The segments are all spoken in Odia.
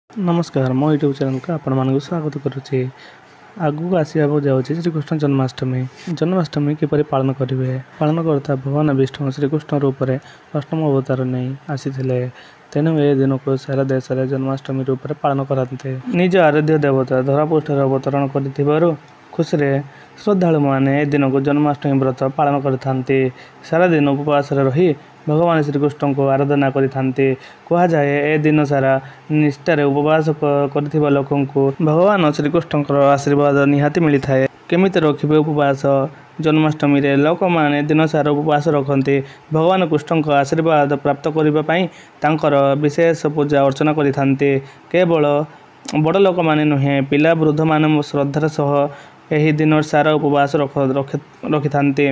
ନମସ୍କାର, ମୋ ୟୁଟ୍ୟୁବ୍ ଚ୍ୟାନେଲକୁ ଆପଣମାନଙ୍କୁ ସ୍ୱାଗତ କରୁଛି। ଆଗକୁ ଆସିବାକୁ ଯାଉଛି ଶ୍ରୀକୃଷ୍ଣ ଜନ୍ମାଷ୍ଟମୀ। ଜନ୍ମାଷ୍ଟମୀ କିପରି ପାଳନ କରିବେ? ପାଳନ କରୁଥିବା ଭଗବାନ ବିଷ୍ଣୁ ଶ୍ରୀକୃଷ୍ଣ ରୂପରେ ଅଷ୍ଟମ ଅବତାର ନେଇ ଆସିଥିଲେ। ତେଣୁ ଏ ଦିନକୁ ସାରା ଦେଶରେ ଜନ୍ମାଷ୍ଟମୀ ରୂପରେ ପାଳନ କରନ୍ତି। ନିଜ ଆରାଧ୍ୟ ଦେବତା ଧରାପୃଷ୍ଠରେ ଅବତରଣ କରିଥିବାରୁ ଖୁସିରେ ଶ୍ରଦ୍ଧାଳୁମାନେ ଏ ଦିନକୁ ଜନ୍ମାଷ୍ଟମୀ ବ୍ରତ ପାଳନ କରିଥାନ୍ତି। ସାରାଦିନ ଉପବାସରେ ରହି ଭଗବାନ ଶ୍ରୀକୃଷ୍ଣଙ୍କୁ ଆରାଧନା କରିଥାନ୍ତି। କୁହାଯାଏ, ଏ ଦିନ ସାରା ନିଷ୍ଠାରେ ଉପବାସ କରିଥିବା ଲୋକଙ୍କୁ ଭଗବାନ ଶ୍ରୀକୃଷ୍ଣଙ୍କର ଆଶୀର୍ବାଦ ନିହାତି ମିଳିଥାଏ। କେମିତି ରଖିବେ ଉପବାସ? ଜନ୍ମାଷ୍ଟମୀରେ ଲୋକମାନେ ଦିନସାରା ଉପବାସ ରଖନ୍ତି। ଭଗବାନ କୃଷ୍ଣଙ୍କ ଆଶୀର୍ବାଦ ପ୍ରାପ୍ତ କରିବା ପାଇଁ ତାଙ୍କର ବିଶେଷ ପୂଜା ଅର୍ଚ୍ଚନା କରିଥାନ୍ତି। କେବଳ ବଡ଼ ଲୋକମାନେ ନୁହେଁ, ପିଲା ବୃଦ୍ଧମାନେ ଶ୍ରଦ୍ଧାର ସହ ଏହି ଦିନ ସାରା ଉପବାସ ରଖିଥାନ୍ତି।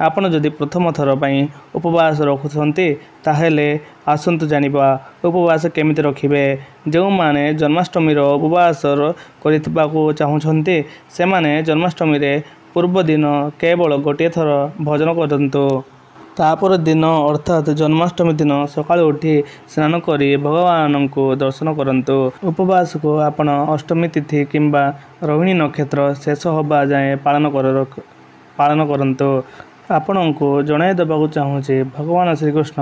ଆପଣ ଯଦି ପ୍ରଥମ ଥର ପାଇଁ ଉପବାସ ରଖୁଛନ୍ତି, ତାହେଲେ ଆସନ୍ତୁ ଜାଣିବା ଉପବାସ କେମିତି ରଖିବେ। ଯେଉଁମାନେ ଜନ୍ମାଷ୍ଟମୀର ଉପବାସ କରିବାକୁ ଚାହୁଁଛନ୍ତି, ସେମାନେ ଜନ୍ମାଷ୍ଟମୀରେ ପୂର୍ବ ଦିନ କେବଳ ଗୋଟିଏ ଥର ଭୋଜନ କରନ୍ତୁ। ତାପର ଦିନ ଅର୍ଥାତ୍ ଜନ୍ମାଷ୍ଟମୀ ଦିନ ସକାଳୁ ଉଠି ସ୍ନାନ କରି ଭଗବାନଙ୍କୁ ଦର୍ଶନ କରନ୍ତୁ। ଉପବାସକୁ ଆପଣ ଅଷ୍ଟମୀ ତିଥି କିମ୍ବା ରୋହିଣୀ ନକ୍ଷତ୍ର ଶେଷ ହେବା ଯାଏଁ ପାଳନ କରନ୍ତୁ। ଆପଣଙ୍କୁ ଜଣାଇ ଦେବାକୁ ଚାହୁଁଛି, ଭଗବାନ ଶ୍ରୀକୃଷ୍ଣ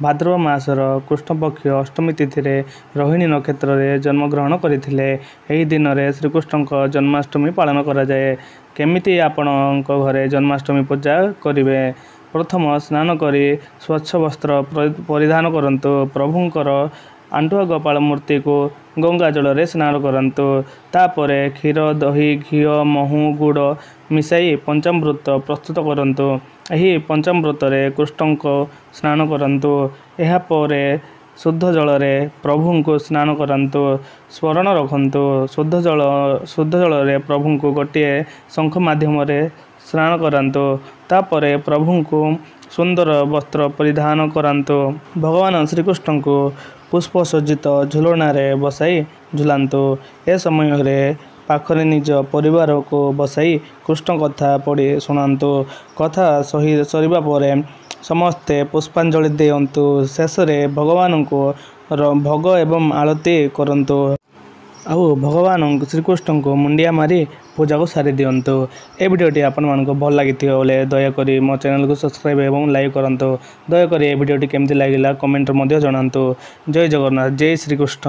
ଭାଦ୍ରବ ମାସର କୃଷ୍ଣପକ୍ଷ ଅଷ୍ଟମୀ ତିଥିରେ ରୋହିଣୀ ନକ୍ଷତ୍ରରେ ଜନ୍ମଗ୍ରହଣ କରିଥିଲେ। ଏହି ଦିନରେ ଶ୍ରୀକୃଷ୍ଣଙ୍କ ଜନ୍ମାଷ୍ଟମୀ ପାଳନ କରାଯାଏ। କେମିତି ଆପଣଙ୍କ ଘରେ ଜନ୍ମାଷ୍ଟମୀ ପୂଜା କରିବେ? ପ୍ରଥମ ସ୍ନାନ କରି ସ୍ୱଚ୍ଛ ବସ୍ତ୍ର ପରିଧାନ କରନ୍ତୁ। ପ୍ରଭୁଙ୍କର ଆଣ୍ଠୁଆ ଗୋପାଳ ମୂର୍ତ୍ତିକୁ ଗଙ୍ଗା ଜଳରେ ସ୍ନାନ କରାନ୍ତୁ। ତାପରେ କ୍ଷୀର, ଦହି, ଘିଅ, ମହୁ, ଗୁଡ଼ ମିଶାଇ ପଞ୍ଚାମୃତ ପ୍ରସ୍ତୁତ କରନ୍ତୁ। ଏହି ପଞ୍ଚାମୃତରେ କୃଷ୍ଣଙ୍କୁ ସ୍ନାନ କରାନ୍ତୁ। ଏହାପରେ ଶୁଦ୍ଧ ଜଳରେ ପ୍ରଭୁଙ୍କୁ ସ୍ନାନ କରାନ୍ତୁ। ସ୍ମରଣ ରଖନ୍ତୁ, ଶୁଦ୍ଧ ଜଳରେ ପ୍ରଭୁଙ୍କୁ ଗୋଟିଏ ଶଙ୍ଖ ମାଧ୍ୟମରେ ସ୍ନାନ କରାନ୍ତୁ। ତାପରେ ପ୍ରଭୁଙ୍କୁ ସୁନ୍ଦର ବସ୍ତ୍ର ପରିଧାନ କରାନ୍ତୁ। ଭଗବାନ ଶ୍ରୀକୃଷ୍ଣଙ୍କୁ ପୁଷ୍ପ ସଜ୍ଜିତ ଝୁଲଣାରେ ବସାଇ ଝୁଲାନ୍ତୁ। ଏ ସମୟରେ ପାଖରେ ନିଜ ପରିବାରକୁ ବସାଇ କୃଷ୍ଣ କଥା ପଢ଼ି ଶୁଣାନ୍ତୁ। କଥା ସରିବା ପରେ ସମସ୍ତେ ପୁଷ୍ପାଞ୍ଜଳି ଦିଅନ୍ତୁ। ଶେଷରେ ଭଗବାନଙ୍କୁ ଭୋଗ ଏବଂ ଆଳତି କରନ୍ତୁ। ଆଉ ଭଗବାନ ଶ୍ରୀକୃଷ୍ଣଙ୍କୁ ମୁଣ୍ଡିଆ ମାରି ପୂଜାକୁ ସାରି ଦିଅନ୍ତୁ। ଏ ଭିଡ଼ିଓଟି ଆପଣମାନଙ୍କୁ ଭଲ ଲାଗିଥିବ ବୋଲେ ଦୟାକରି ମୋ ଚ୍ୟାନେଲକୁ ସବସ୍କ୍ରାଇବ୍ ଏବଂ ଲାଇକ୍ କରନ୍ତୁ। ଦୟାକରି ଏ ଭିଡ଼ିଓଟି କେମିତି ଲାଗିଲା କମେଣ୍ଟରେ ମଧ୍ୟ ଜଣାନ୍ତୁ। ଜୟ ଜଗନ୍ନାଥ, ଜୟ ଶ୍ରୀକୃଷ୍ଣ।